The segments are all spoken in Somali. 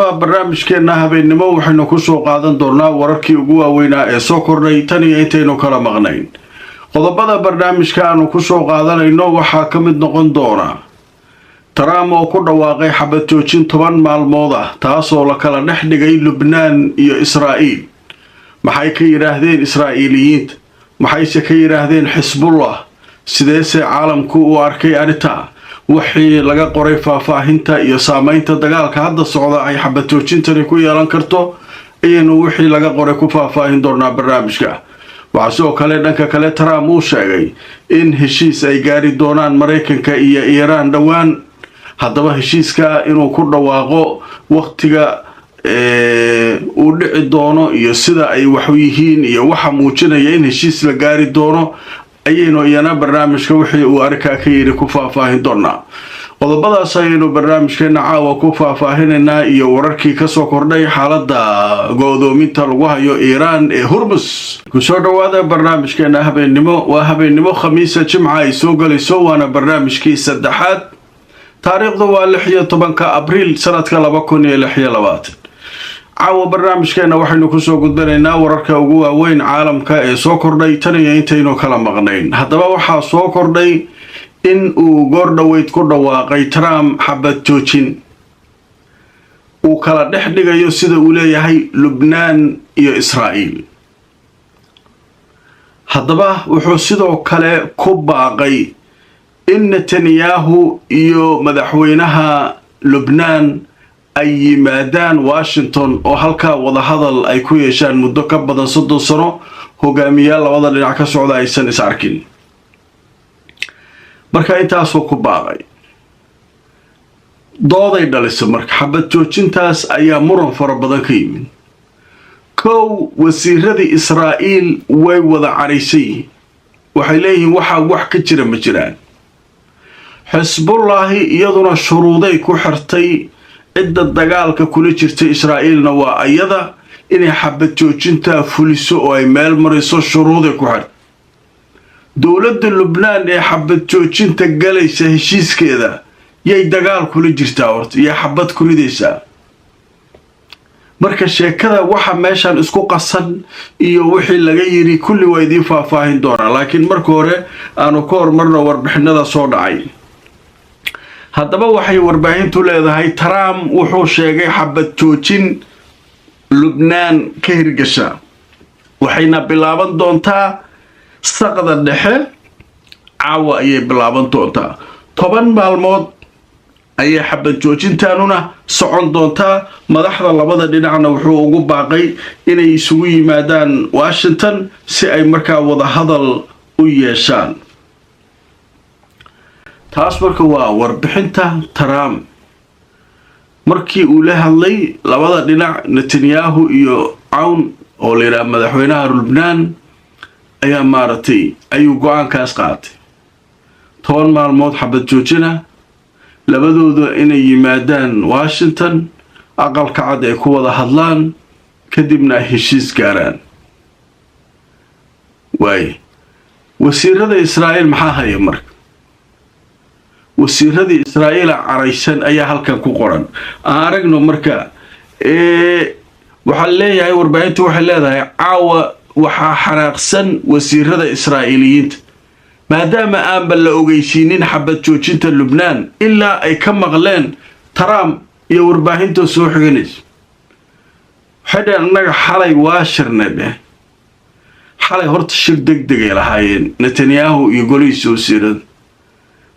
Caawa barnaamijkeenna habeennimo waxaynu kusoo qaadan doonaa wararkii ugu waaweynaa ee soo kordhay tan iyo intaynu kala maqnayn. Qodobada barnaamijka aanu kusoo qaadanayno waxaa ka mid noqon doona Trump oo ku dhawaaqay xabad joojin 10 maalmood ah, taasoo la kala dhex dhigay Lubnaan iyo Israa'iil. Maxay ka yidhaahdeen Israa'iiliyiinta? Maxayse ka yidhaahdeen Xisbullah? Sideese caalamku u arkay arrintaa? Wixii laga qoray faahfaahinta iyo saameynta dagaalka hadda socda ay xabad joojintani ku yeelan karto ayaynu wixii laga qoray ku faahfaahin doonaa barnaamijka. Waxaa sidoo kale dhanka kale Trump uu sheegay in heshiis ay gaari doonaan Maraykanka iyo Iiraan dhowaan. Haddaba heshiiska inuu ku dhawaaqo, waqtiga uu dhici doono iyo sida ay waxu yihiin iyo waxa muujinaya in heshiis la gaari doono ayaynu iyana barnaamijka wixii uu arrinkaa ka yidhi ku faahfaahin doonaa. Qodobadaas ayaynu barnaamijkeena caawa ku faahfaahinaynaa iyo wararkii kasoo kordhay xaaladda go-doominta lagu hayo Iiraan ee Hurmus. Kusoo dhawaada barnaamijkeena habeennimo. Waa habeennimo Khamiisa, Jimca ay soo galayso, waana barnaamijkii saddexaad. Taariikhdu waa 16-ka Abriil sanadka 2026. Caawa barnaamijkeena waxaynu kusoo gudbanaynaa wararka ugu waaweyn caalamka ee soo kordhay tan iyo intaynu kala maqnayn. Haddaba waxaa soo kordhay in uu goor dhoweyd ku dhawaaqay Trump xabad joojin uu kala dhex dhigayo, sida uu leeyahay, Lubnaan iyo Israa'iil. Haddaba wuxuu sidoo kale ku baaqay in Netanyahu iyo madaxweynaha Lubnaan ay yimaadaan Washington oo halkaa wadahadal ay ku yeeshaan. Muddo ka badan 30 sano hogaamiyaal labada dhinac ka socda aysan is arkin. Marka intaasuu ku baaqay, dooday dhalisa. Marka xabad joojintaas ayaa muran fara badan ka yimid. Kow, wasiiradii Israa'iil way wada caraysan yihiin. Waxay leeyihiin waxaa wax ka jira ma jiraan. Xisbullaahi iyaduna shuruuday ku xirtay. Cidda dagaalka kula jirta Israa'iilna waa ayada. Inay xabad joojintaa fuliso oo ay meel mariso shuruuday ku xirtay. Dowladda Lubnaan ee xabad joojinta galaysa heshiiskeeda yay dagaal kula jirtaa horta, yay xabad ku ridaysaa? Marka sheekada waxa meeshan isku qasan iyo wixii laga yiri kulli waa idiin faahfaahin doonaa, laakiin marka hore aanu ka hormarno warbixinada soo dhacay. Haddaba waxay warbaahintu leedahay Trump wuxuu sheegay xabad joojin Lubnaan ka hirgasha, waxayna bilaaban doontaa saqda dhexe caawa ayay bilaaban doontaa. 10 maalmood ayay xabad joojintaanuna socon doontaa. Madaxda labada dhinacna wuxuu ugu baaqay inay isugu yimaadaan Washington si ay markaa wadahadal u yeeshaan. Taas marka waa warbixinta Trump markii uu la hadlay labada dhinac, Netanyahu iyo Cawn oo la yidhaha madaxweynaha Lubnaan ayaa maaragtay ayuu go-aankaas qaatay: 10 maalmood xabad joojina, labadooda inay yimaadaan Washington, Aqalka Cad ay ku wada hadlaan, kadibna ay heshiis gaaraan. Waaye, wasiirada Israa'iil maxaa haya? Marka wasiiradii Israa'iila caraysan ayaa halkan ku qoran. Aan aragno. Marka waxaa leeyahay, warbaahintu waxay leedahay caawa waxaa xanaaqsan wasiirada Israa'iiliyiinta, maadaama aanba la ogeysiinin xabad joojinta Lubnaan ilaa ay ka maqleen Trump iyo warbaahinta soo xiganaysa. Waxay dheheen, annaga xalay waa shirnay dheh. Xalay horta shir deg degay lahaayeen Netanyahu iyo golihiisa wasiirada.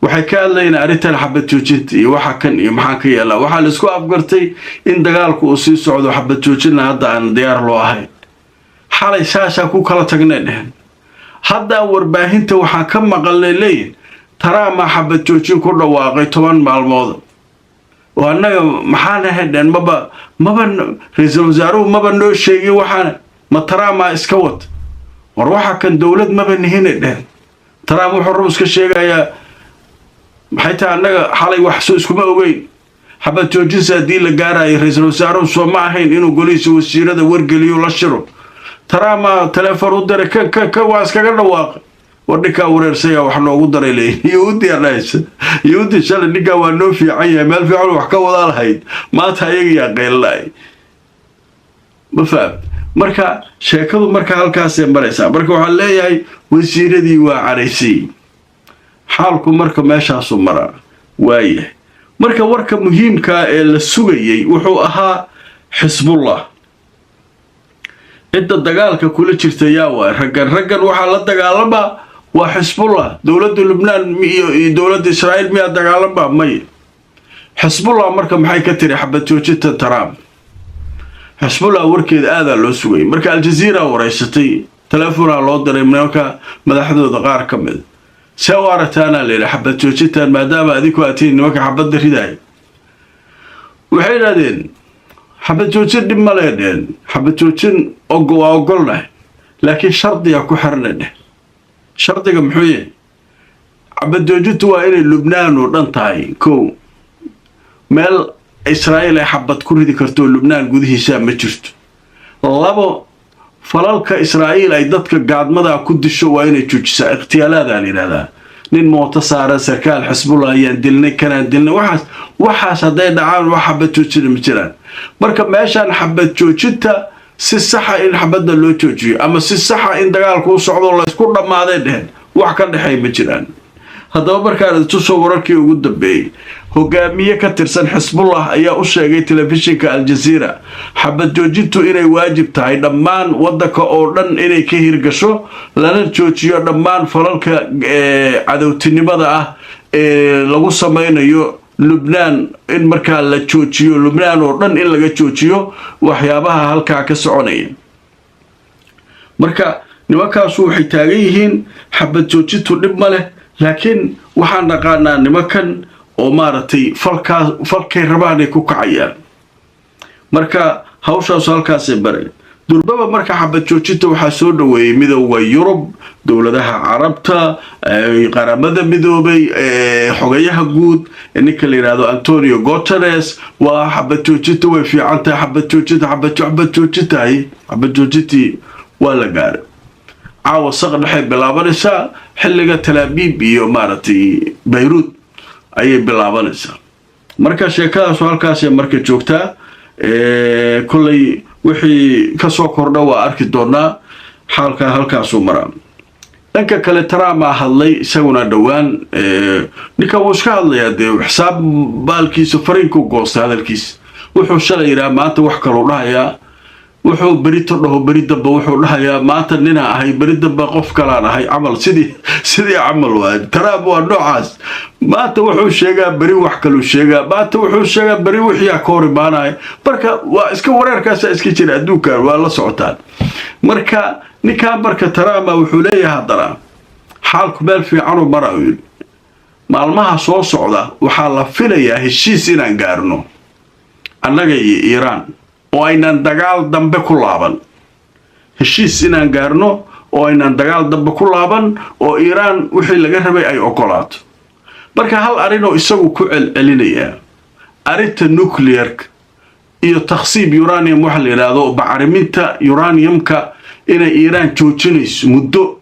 Waxay ka hadlayeen arrintan xabad joojinta iyo waxa kan iyo maxaa ka yeelaa. Waxaa la isku afgartay in dagaalku uu sii socdo, xabad joojinna hadda aan diyaar loo ahayn. Xalay saasaa ku kala tagnay dhehen. Haddaa warbaahinta waxaan ka maqalnay leeyihin Trump-aa xabad joojin ku dhawaaqay 10 maalmood, oo annaga maxaan ahaydheen? Maba ra-iisul wasaaruhu maba noo sheegin. Waxaana ma Trump-aa iska wata? War waxa kan dowlad maba nihinay dhehen. Trump wuxuu rub iska sheegayaa. Maxay tahay? Annaga xalay wax soo iskuma ogeyn. Xabad joojinsa haddii la gaarayo, ra-iisul wasaaruhu soo ma ahayn inuu golihiisa wasiirada wargeliyo, la shiro? Trump-aa telefoon u diray, kan kan kan waa iskaga dhawaaqay. War ninkaa wareersaya wax noogu daray leeyihin Yuhuuddi adhahaysa. Yuhuuddi shalay ninkaa waa noo fiican yahay, meel fiican wax ka wadaa lahayd, maanta ayaga yaa qeylinay. Ma faham? Marka sheekadu marka halkaasay maraysaa. Marka waxaan leeyahay wasiiradii waa caraysay, xaalku marka meeshaasu maraa waayahay. Marka warka muhiimkaa ee la sugayay wuxuu ahaa Xisbullah cidda dagaalka kula jirta yaa waay. Raggan waxaa la dagaalamaa waa Xisbullah. Dowladda Lubnaan iyo dowladda Israa'iil miyaa dagaalamaa? May. Xisbullah marka maxay ka tiri xabad joojinta Trump? Xisbullah warkeeda aadaa loo sugayay. Marka Aljaziira wareysatay, teleefonaa loo diray nimanka madaxdooda qaar ka mid. See u aragtaanaa layidhi xabad joojintan, maadaama adinku aad tihiin nimanka xabadda ridaay? Waxay idhahdeen xabad joojin dhib ma leedheen, xabad joojin waa ogolnahay, laakiin shardiga ku xirna dheh. Shardiga muxuu yahay? Xabad joojintu waa inay Lubnaan oo dhan tahay. Kow, meel Israa'iil ay xabad ku ridi karto Lubnaan gudihiisaa ma jirto. Labo, falalka Israa'iil ay dadka gaadmadaa ku disho waa inay joojisaa. Ikhtiyaalaada la yidhahdaa, nin mooto saaran, sarkaal Xisbullah ayaan dilnay, kanaan dilnay, waxaas hadday dhacaan wax xabad joojina ma jiraan. Marka meeshaan xabad joojinta si saxa in xabadda loo joojiyo ama si saxa in dagaalku u socdo laysku dhammaaday dheheen, wax ka dhexeey ma jiraan. Haddaba markaan ituso wararkii ugu dambeeyey, hogaamiye ka tirsan Xisbullah ayaa u sheegay telefishinka Aljaziira xabad joojintu inay waajib tahay, dhammaan waddanka oo dhan inay ka hirgasho, lana joojiyo dhammaan falalka cadowtinimada ah ee lagu sameynayo Lubnaan, in markaa la joojiyo, Lubnaan oo dhan in laga joojiyo waxyaabaha halkaa ka soconaya. Marka nimankaasu waxay taagan yihiin xabad joojintu dhib ma leh, laakiin waxaan dhaqaanaa nimankan oo maaragtay falkaa falkay rabaanay ku kacayaan. Marka hawshaasu halkaasay baray durbaba. Marka xabad joojinta waxaa soo dhoweeyey Midowda Yurub, dowladaha Carabta, Qaramada Midoobay, xogayaha guud ninka la yidhahdo Antonio Guterres. Waa xabad joojinta way fiican tahay, xabad joojinta, xabad joojintahay. Xabad joojintii waa la gaaray. Caawa saq dhexay bilaabanaysaa, xilliga Talaabiib iyo maaragtay Bayruud ayay bilaabanaysaa. Marka sheekadaasu halkaasay marka joogtaa. Kolley wixii kasoo kordha waa arki doonaa. Xaalkaa halkaasuu maraa. Dhanka kale Trump aa hadlay isaguna dhowaan. Ninkan wuu iska hadlayaa dee, xisaab baalkiisa fariinkuu goostay hadalkiisa. Wuxuu shalay yidhaha maanta wax kaluu dhahayaa, wuxuu berito dhaho beri damba wuxuu dhahayaa maanta ninaa ahay, beri damba qof kalaan ahay camal. Sidii camal waay. Trump waa noocaas. Maanta wuxuu sheegaa, beri wax kaluu sheegaa, maanta wuxuu sheegaa, beri wixiyaa ka hor imaanaya. Marka waa iska wareerkaasa iska jira adduunkan, waa la socotaan. Marka ninkan marka Trumpa wuxuu leeyahay haddana xaalku meel fiicanuu mara uu yidhi, maalmaha soo socda waxaa la filayaa heshiis inaan gaarno annaga iyo Iiraan oo aynan dagaal dambe ku laaban, heshiis inaan gaarno oo aynan dagaal dambe ku laaban, oo Iiraan wixii laga rabay ay ogolaato. Marka hal arrinoo isagu ku celcelinayaa arrinta nuclearka iyo takhsiib uranium waxa la yidhaahdo, bacriminta uraniumka inay Iiraan joojinayso muddo.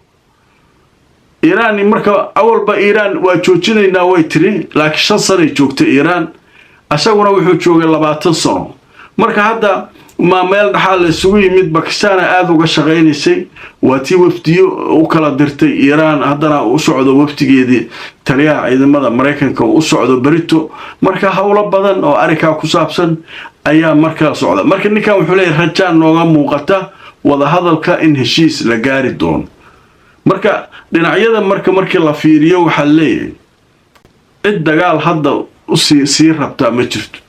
Iiraan marka awalba Iiraan waa joojinaynaa way tiri, laakiin 5 sanay joogtay Iiraan, isaguna wuxuu joogay 20 sano. Marka hadda ma meel dhaxaa la isugu yimid. Bakistana aada uga shaqaynaysay, waa tii wafdiyo u kala dirtay Iiraan, haddana u socdo wafdigeedii taliyaha ciidamada Maraykanka u socdo berito. Marka howlo badan oo arrinkaa ku saabsan ayaa markaa socda. Marka ninkan wuxuu leeyahy rajaan nooga muuqata wadahadalka in heshiis la gaari doono. Marka dhinacyada marka markii la fiiriyo waxaa leeyahay cid dagaal hadda usii sii rabtaa ma jirto.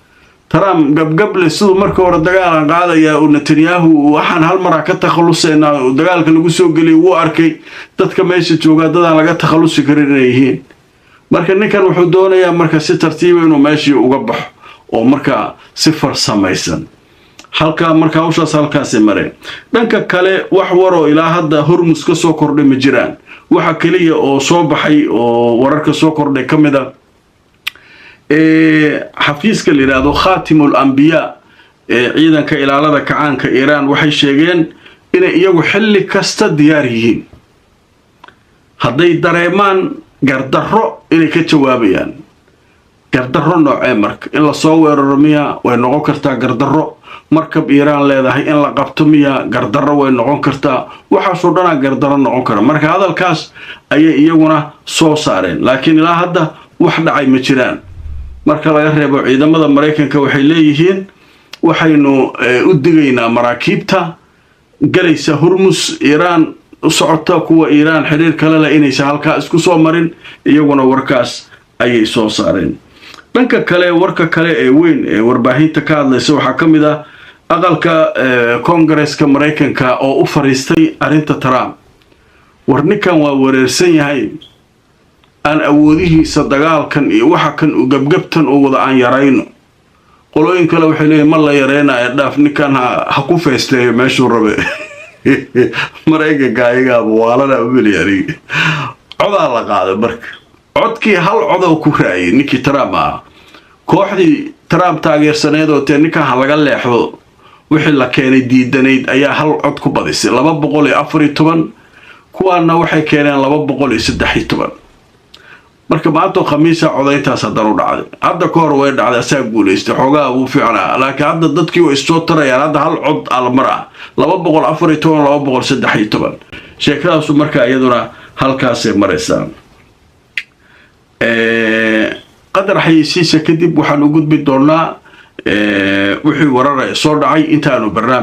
Trump gabgable siduu marka hore dagaalan qaadayaa uu Netanyahu waxaan hal maraa ka takhalusaynaa dagaalka lagu soo geliyay, wuu arkay dadka meesha joogaa dadaan laga takhalusi karin inay yihiin. Marka ninkan wuxuu doonayaa marka si tartiiba inuu meeshii uga baxo oo markaa si farsamaysan halkaa. Marka hawshaas halkaasi mareen. Dhanka kale wax waroo ilaa hadda Hormus ka soo kordhay ma jiraan. Waxa keliya oo soo baxay oo wararka soo kordhay ka mid a, xafiiska la yidhaahdo Khaatimul Ambiyaa ee ciidanka ilaalada kacaanka Iiraan waxay sheegeen inay iyagu xilli kasta diyaar yihiin. Hadday dareemaan gardarro inay ka jawaabayaan. Gardarro noocee marka? In lasoo weeraro miya? Way noqon kartaa gardarro. Markab Iiraan leedahay in la qabto miya? Gardarro way noqon kartaa. Waxaasoo dhanaa gardarro noqon kara. Marka hadalkaas ayay iyaguna soo saareen, laakiin ilaa hadda wax dhacay ma jiraan, marka laga reebo ciidamada Maraykanka waxay leeyihiin waxaynu u digaynaa maraakiibta galaysa Hurmus, Iiraan u socota, kuwa Iiraan xiriir kale leh, inaysan halkaa isku soo marin. Iyaguna warkaas ayay soo saareen. Dhanka kale, warka kale ee weyn ee warbaahinta ka hadlaysa waxaa ka mid ah aqalka Koongareeska Maraykanka oo u fariistay arrinta Trump. War ninkan waa wareersan yahay, aan awoodihiisa dagaalkan iyo waxa kan uu gabgabtan uu wada aan yarayno. Qolooyin kale waxay leeyihin ma la yareynayo, dhaaf ninkan, ha ku feesteeyo meeshuu rabe. Maraykanka ayagaaba waalana umeli anigi. Codaa la qaaday. Marka codkii hal codoo ku raayay ninkii Trump ah. Kooxdii Trump taageersaneed oo tee ninkan ha laga leexdo wixii la keenay diidanayd ayaa hal cod ku badisay, 214. Kuwaana waxay keeneen 213. Marka maantoo Khamiisa codayntaas haddana u dhacday. Hadda ka hor way dhacday, asaa guulaystay, xoogaha wuu fiicnaa, laakiin hadda dadkii way issoo tarayaan. Hadda hal cod almar ah, 214, 213. Sheekadaasu marka iyaduna halkaasay maraysaa. Qadar xayeysiisa kadib waxaan u gudbi doonaa wixii warara soo dhacay intaanu barnaamij